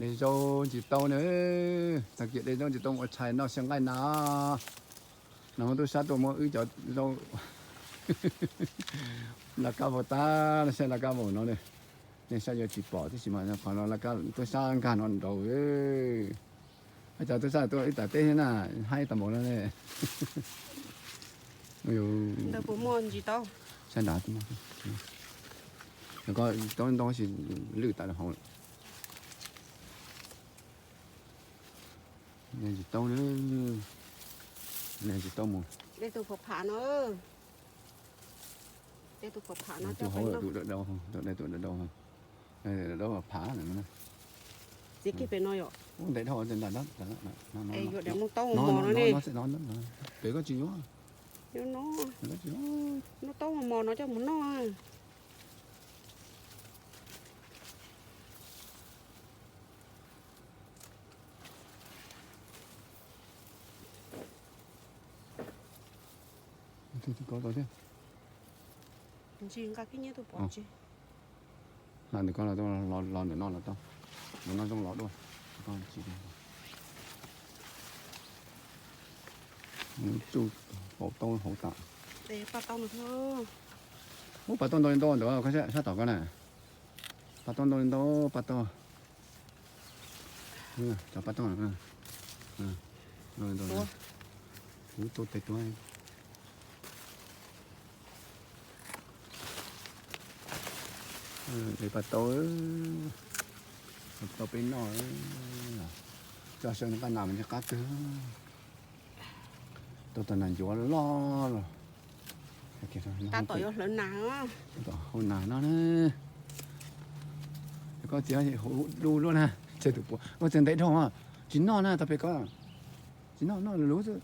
De zaub ntsis taub na, tag kis de zaub ntsis taub ua tshais noj xyaw nqaij na. Nag hmo tub sab tuaj muab wb cov zaub laj kab vau tag, saib laj kab vau no ne. Nej saib yuav tsis pom tib si mas qhov no laj kab tub sab nkag no nraud. Cov tub sab tuaj ib tam teb thiab na, haib tag npaum no ne. Ntawd puas muaj ntsis taub? Sab nrad, ko taub ntau tab sis lwj tas rau hauv lawm. Ntsis taub, ntsis taub mus. De tus phav phav no, de tus phav phav no coj peb noj. Tus dawb dawb, tus dawb dawb, phav lawm no. Txiav kiag pem no yom. Ub, ntev dhau, ntev dhau. Yuav diam mus taub mos no ne. Pem koj tsis yuav. Yuav no, noj taub mos mos no coj mus noj. Ntsis nqa kiag nyiab tus pov tseg. Hla ntawm ko los, los ntawm no los tau. Ntawm no zoo los dua. Tsuj pom taub hauv tas. Ub, pab taub ntau li ntau ntawd, sab tom ko na. Pab taub ntau li ntau, pab taub. Cov pab taub no. Ub, tau tes tuaj. Pab taub, pab taub peb noj. Coj xyaw nqaij nas mas ntshe qab kawg. Tau tau nas ncuav loj los. Tab tom yuav hlawv nas. Tom hau nas no na. Koj txiav hauv du luaj na. Koj txiav ntev dhau, tsis noj na, tau pem ko. Tsis noj, noj luv xwb.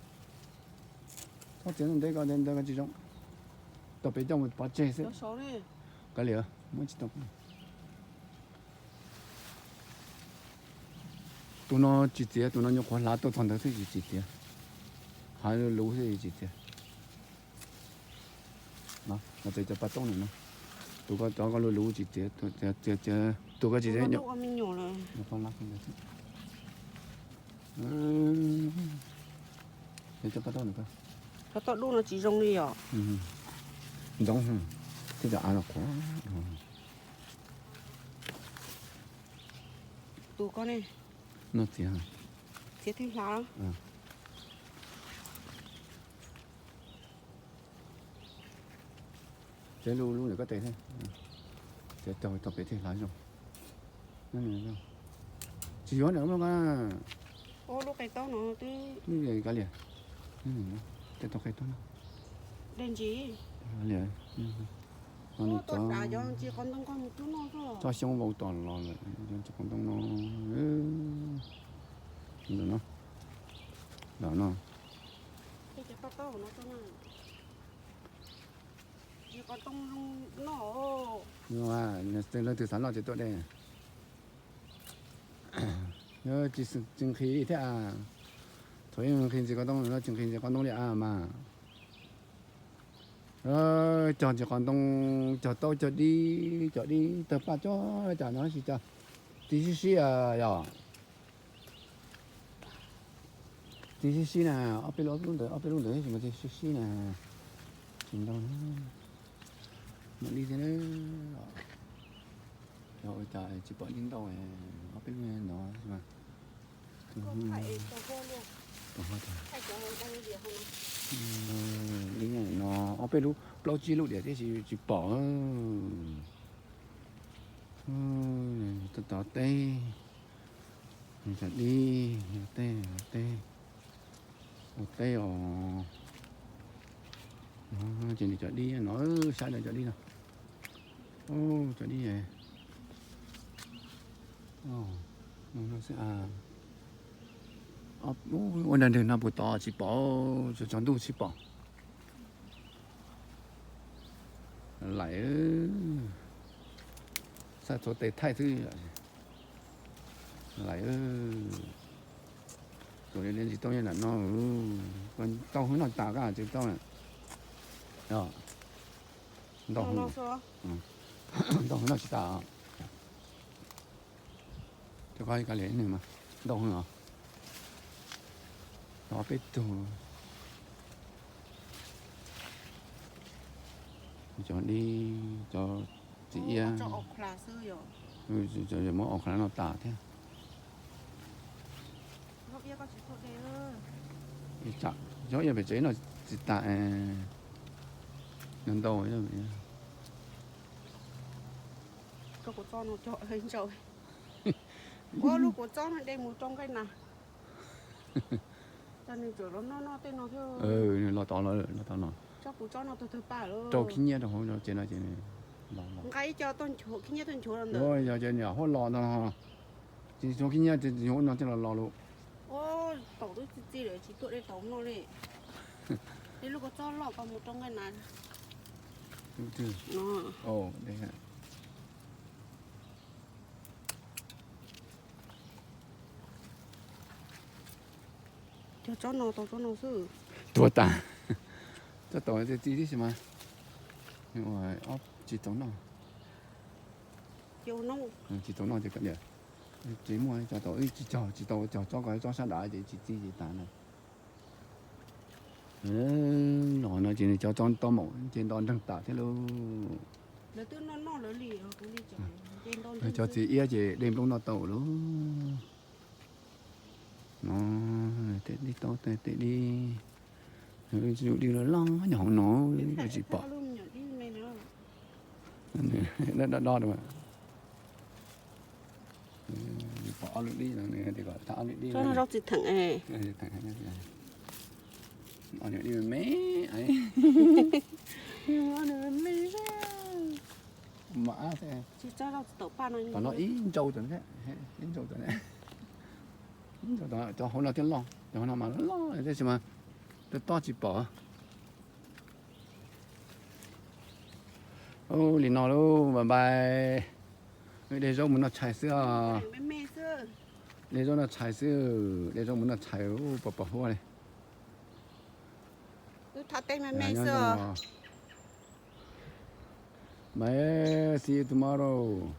Koj txiav ntev ko, ntev ko tsis zoo. Tau pem coj mus pov tseg xwb. Kav liam, muab tsis tau. Tus no tsis txiav, tus no nyuam qhuav hlav tuaj txog ntawd xwb tsis txiav. Hav luv xwb tsis txiav. Los pem cov pab taub no, tus ko cov ko luv luv tsis txiav, tus ko tsis txiav. Cov pab taub no, pab taub dub no tsis zoo li yom. Ntxoov, tej cov av los qhuav. Tus ko ne, no txiav, txiav thiaj hlav. Txiav lub lub ntawm koj tes thiab, txiav tau tau pem thiaj hlav zoo. Tsis yuav ntawm lub ko. Lub qe taub no twb, kav liam, tej tau qe taub no. Dej ntsis. Txoj xyoob vau tom los lawm, ntsis qos ntoo no. Ntawm no, ntawm no. Leej twg xav loj ces tuaj de. Tsis nqhis li thiab. Thaum ub nqhis ntsis qos ntoo no, tsis nqhis ntsis qos ntoo li a mas. Cog ntsis qos ntoo, cog taub cog dib, cog dib tawg paj cog cas no tsis cog. Tis sib sib yom. Tis sib sib na, ob peb lub, ob peb lub ntawd, ob peb lub ntawd tsis muaj tis sib sib na. Tsis ntau, muaj dib thiab. Yog ua cas tsis pom dib ntau, ob peb lub no. Dib no ob peb lub, plaub tsib lub diam tiam sis tsis pom. Tov teb, cov dib, teb, teb, ua teb os. Ces nws cov dib no, saib lawv cov dib no. Cov dib, ua nrag nrwg no puas tod tsis pom, tsaus ntuj tsis pom. Laim, xav txhuav tes thaij xwb. Laim, tus ntsis taub nyob nram no, ntau hwv noj tas koj tsis tau. Ntau hwv noj tsis tas. Cov ko ka li nws mas ntau heev os. Cov peb tug, cov dib, cov txiv iab, muab os khav no tas thiab. Cov iab pem tsev no tsis tas, ntau. Ua lub kua txob no de mus rau nqaij nas. Los tod, los tod no. Rau khib nyiab rau hauv tsev no ces nqa ib co tuaj nchuav khib nyiab tuaj nchuav los ntawd. Yog ces niam huab los no, tsis nchuav khib nyiab ces nchuav no thiaj los los lawm. Taum twb txi txiv lawm tsis tuaj de taum no li. De lub kua txob loj ko mus rau nqaij nas. Cov tsob no tau tsob no xwb. Tuag tas. Tsob taum txi txiv tib si mas. Tsis tau noj. Tsis tau noj ces kav liam. Tsis muaj cov taum, tsis cog, tsis tau cog tsob ko, tsob sab dav ces tsis txi ces tas na. Los no ces nws cov tsob tau maum ces nto nreeg tas thiab lauj. Cov txiv iab ces de nplooj noj tau lauj. No, tej dib taub tej dib, dib loj loj nyob hauv no, tsis pom. Dob dob, pom ob lub dib no, ob lub dib. Ob lub dib me me, me me. Tom no ib ntsau, ib ntsau, cov hauv no thiaj loj, cov hauv no mas loj tiam sis mas tob tob tsis pom. Ua li no lauj, bye bye. De zaub mus noj tshais xwb os. De zaub noj tshais xwb, de zaub mus noj tshais, pos pos huab li. Bye, see you tomorrow.